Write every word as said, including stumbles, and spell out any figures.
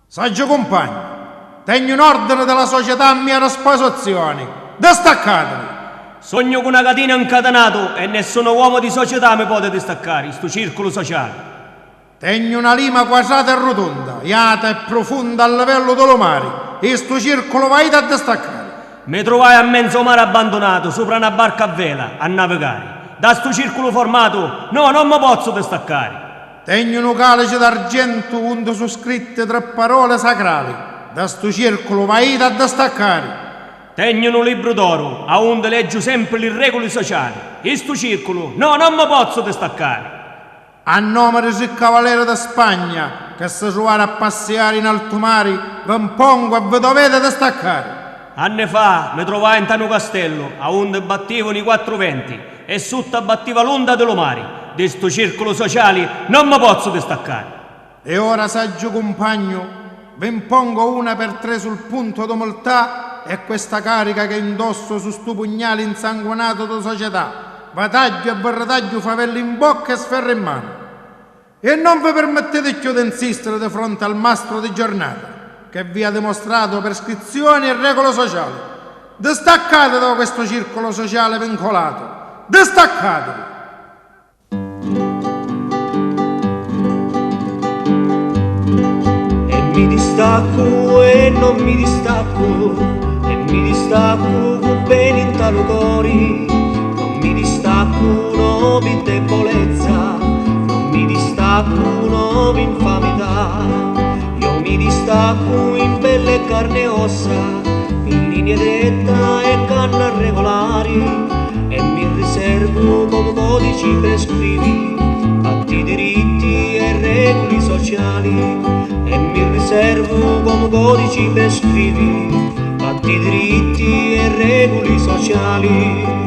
Saggiu cumpagnu, tegnu n'ordini di la società a mia disposizioni. Distaccativi! Sugnu cu na catina ncatinatu e nessunu uomu di società mi poti distaccari stu circulu sociali. Tegnu na lima quatrata e rutunda, jata e prufunda a livellu di lu mari, e stu circulu v'ajiti a distaccari. Mi truvai a menzu o mari abbandunatu, supra na barca a vela, a navigari. Da stu circulu formatu, no, non mi pozzu distaccari. Tegnu nu calici d'argentu unni su scritti tri paroli sacrali, da stu circulu v'ajiti a distaccari. Tegnu nu libru d'oru, aundi leggiu sempri li reguli sociali, e stu circulu, no, non mi pozzu distaccari. A nomi di tri cavaleri di Spagna, chi si truvaru a passiari in altu mari, vi mpongu e vi doviti distaccari. Anni fa mi truvai nta nu castellu, aundi battivunu i quattru venti, e sutta battiva l'unda di lu mari, di stu circulu sociali non mi pozzu distaccari. E ora, saggiu cumpagnu, vi mpongu una per tri sul puntu d'umiltà e questa carica chi indossu su stu pugnali insanguinatu di società, vi tagghiu e vi ritagghiu favelli in bocca e sferri in manu. E non vi pirmittiti cchiù di nsistiri di fronti al mastru di giornata, chi vi ha dimostratu prescrizzioni e reguli sociali. Distaccativi da questu circulu sociali vincolatu! Distaccativi! E mi distaccu e non mi distaccu, e mi distaccu cu peni nta lu cori, non mi distaccu no pi debolezza, non mi distaccu no pi nfamità, io mi distaccu in pelle e carne e ossa, in linea retta e canna regolari, e mi riservu comu codici prescrivi, patti diritti e reguli sociali, e mi riservu comu codici prescrivi, patti diritti e reguli sociali.